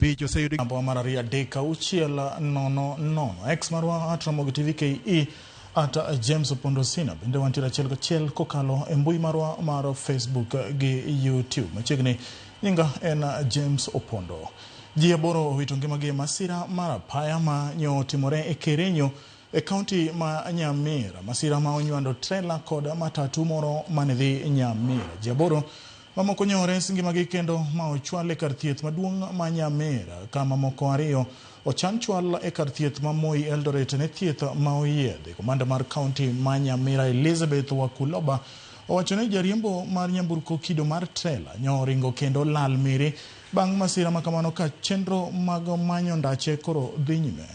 5 oseyudi. Namba mar 2 3 6 0 0. X marwa at Ramogi TV KE at James Opondo Sina. Bende wantiere achiel kachiel kokalo e mbui marwa mar Facebook gi YouTube. Machiegni nyinga en James Opondo. Ji 8 owito ngimagi e masira mar apaya ma nyo otimore e Kerenyo e kaunti ma Nyamira. Masira ma onywando trela kod matatu moro mane dhi Nyamira. Ji 8 mamoko nyo ores ngimagi kendo ma ochwal e kar thieth maduong' ma Nyamira, ka mamoko 2 ochan chwal e kar thieth ma Moi Eldoret ne thieth ma oyiedhi. Komanda mar kaunti ma Nyamira Elizabeth Wakuloba owacho ni jariembo mar nyamburko kido mar trela nyo oringo kendo lal miri bang' masira ma kamano ka chenro mag manyo ndache koro dhi nyime.